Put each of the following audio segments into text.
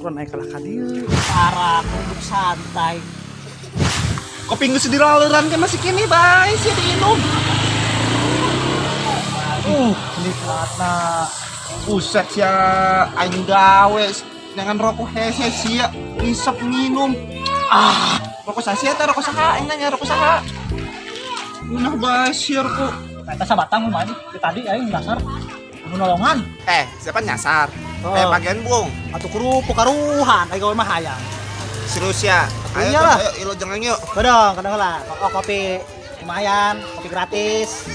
Kurang naik kalah ka dieu. Parah, duduk santai. Kopi geus diraleuran ke masih kini bae sia diinum. Nikmatna. Buset sia aing gawe jangan rokok hese sia isep nginum. Ah, rokok saha sia teh rokok saha aing nanya rokok saha. Munah bae sia rokok. Eta sabatang lumayan tadi aing dasar nu nolongan. Siapa nyasar? Bagian buung. Atuh kerupuk karuhan aing gawe mah hayang. Serius ya? Ayo, ayo, ilo jangan yuk. Kadang, kadang lah. Oh, kopi lumayan, kopi gratis.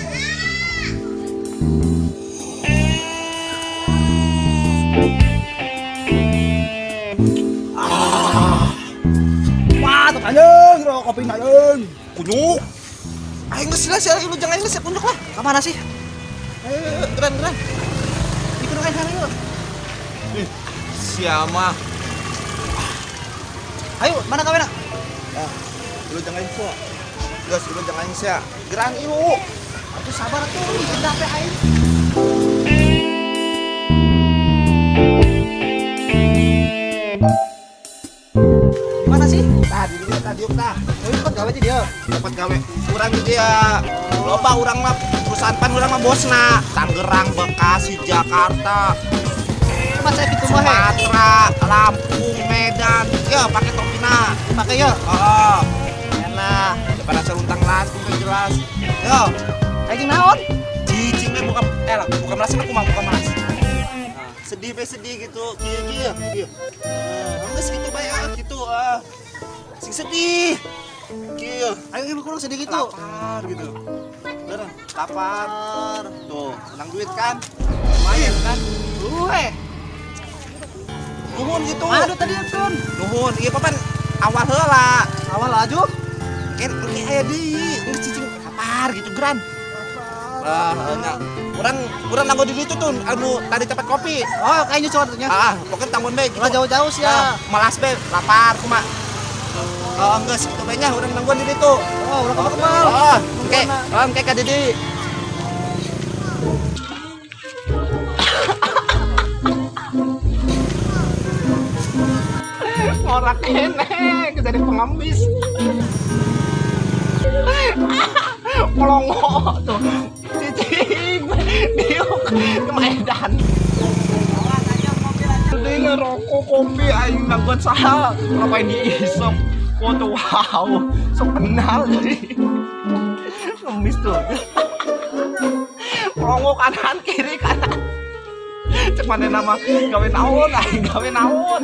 Wah, tuh anjing, kopi anjing. Kunyuk. Ayo geus lah, sia ilo jangan geus kunyuk lah. Ka mana sih? Ayo, geran, geran. Ikut aing sana yuk. Ih, sia mah. Ayo, mana kawin? Ah, lu jangan sia. Gas, lu jangan sia. Geran ilu. Atuh sabar atuh, kita teh aing. Mana sih? Tah, di dieu tah diuk tah. Oh, tempat gawe aja dia. Tempat gawe. Urang di dia. Loba urang mah perusahaan pan urang mah bosna. Tangerang, Bekasi, Jakarta. Tempat saya gitu mah. Sumatera, Lampung, Medan. Ya, pakai topina. Pakai ya. Oh. Enak. Daripada seruntang lasung teu jelas. Yo, kayak naon? Cicing we buka lah, buka melas aku mah buka melas. Sedih be sedih gitu. Kieu kieu. Kieu. Geus kitu bae ah gitu ah. Sing sedih. Kieu. Ayo ibu kurang sedih gitu. Lapar gitu. Beneran, lapar. Tuh, menang duit kan? Lumayan kan? Gue. Nuhun gitu. Aduh tadi kan. Nuhun, ieu papan awal heula. Awal aju. Ken engke aya deui, geus cicing lapar gitu geran. Lah, nya. Urang nanggo di ditu tuh anu tadi tempat kopi. Oh, kayaknya cowoknya. Ah, pokoknya tanggon bae gitu. Ulah jauh-jauh sih ya. Malas bae, lapar kumaha. Oh, geus kitu bae nya urang nangguan di ditu. Oh, urang kebal. Oh, engke, oh, engke ka Didi. Ngorak kene, jadi pengemis. Melongo tuh. Cicing diuk ke Medan. Dia ngerokok kopi aing nangguan saha, ngapain diisep. Foto wow, sok kenal jadi. Ngemis tuh. Melongo kanan kiri kanan. Cek mana nama gawe naon aing gawe naon.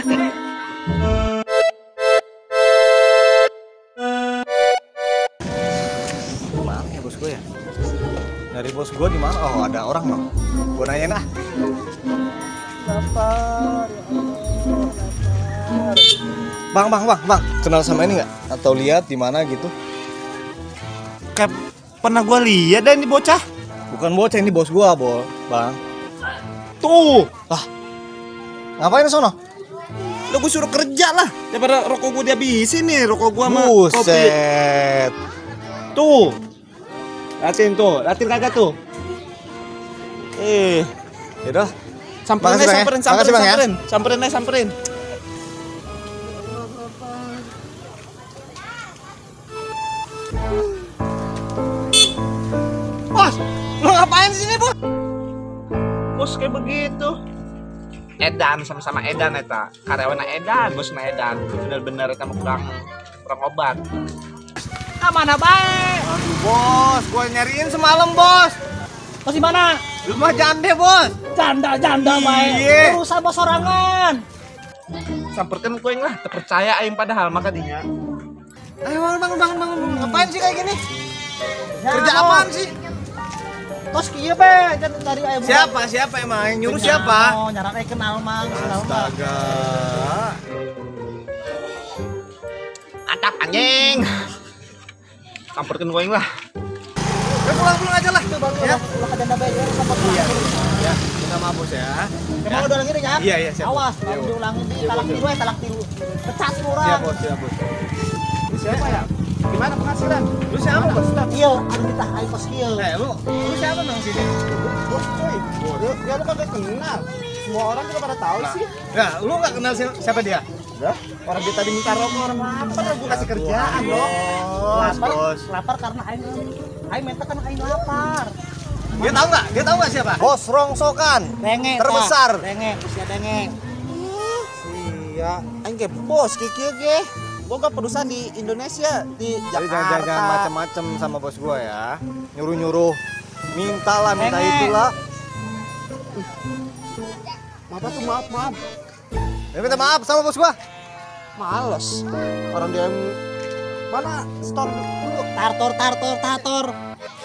Mana ya bos gue ya? Dari bos gue di mana? Oh, ada orang loh. Gue nanyain ah. Lapar, ya Allah, lapar. Bang, bang, bang, bang. Kenal sama ini nggak? Atau lihat di mana gitu? Kayak pernah gue lihat deh ini bocah. Bukan bocah, ini bos gue, bol, bang. Tuh, lah, ngapain sono? Lo gue suruh kerja lah. Daripada rokok gue dihabisin nih, rokok gue sama kopi. Buset. Tuh, latin tuh, latin kagak tuh. Yaudah. Samperin aja, samperin, samperin, samperin, samperin aja, samperin. Bos, lo ngapain sini, bos? Bos kayak begitu. Edan, sama-sama Edan eta. Karyawan Edan, bosna Edan. Bener-bener eta mah kurang obat. Ka mana bae? Aduh, bos, gua nyariin semalam, bos. Bos di mana? Rumah jande, bos. Janda-janda bae. Urusan bos sorangan. Samperkeun ku aing lah, terpercaya aing padahal maka dinya. Ayo bangun, bangun, bangun, bangun. Ngapain sih kayak gini? Kerja apaan sih? Tos kieu be, jangan cari aya. Siapa? Siapa emang yang nyuruh siapa? Oh, nyaran eh kenal mang, kenal mah. Astaga. Atap anjing. Samperkeun ku aing lah. Ya pulang-pulang aja lah. Tuh, bangun, ya. Ulah ka janda bae ya, sampai. Iya. Ya, minta maaf bos ya. Emang udah lagi ya? Iya, iya, siap. Awas, kalau diulangin di talak tiru ya, talak tiru. Pecat urang. Siap, bos, siap, bos. Ini siapa ya? Gimana penghasilan? Lu siapa, bos? Iya, anu kita aing kos kieu. Eh, lu siapa nang sini? Bos, cuy. Ya lu kagak kenal. Semua orang juga pada tahu sih. Nah, lu nggak kenal siapa dia? Udah, orang dia tadi minta rokok, orang lapar, gua kasih kerjaan dong. Lapar, lapar karena aing minta kan aing lapar. Dia tahu nggak? Dia tahu nggak siapa? Bos rongsokan. Denge, terbesar. Denge, usia denge. Iya, aing ge bos kieu ge. Boga perusahaan di Indonesia, di Jakarta. Jadi jangan macam-macam sama bos gua ya. Nyuruh-nyuruh, minta lah, minta itulah. Maaf tuh, maaf. Ya, minta maaf sama bos gua. Males. Orang dia yang mana store dulu. Tartor.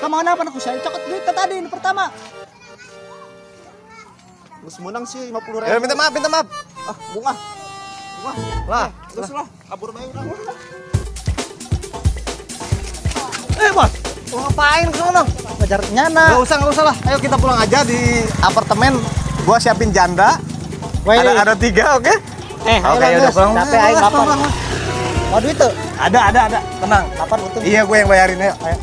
Kemana apa aku saya cokot duit tadi ini pertama. Gus menang sih 50.000. Ya, minta maaf, minta maaf. Ah, bunga. Wah, lah, terus lah, kabur bae urang. Bos, mau ngapain ke sono? Ngejar nyana. Enggak usah lah. Ayo kita pulang aja di apartemen. Gua siapin janda. Ada 3, oke? Oke, ya udah pulang. Capek aing lapar. Mau duit tuh? Ada. Tenang. Lapar untung. Iya, gue yang bayarin ayo. Ayo.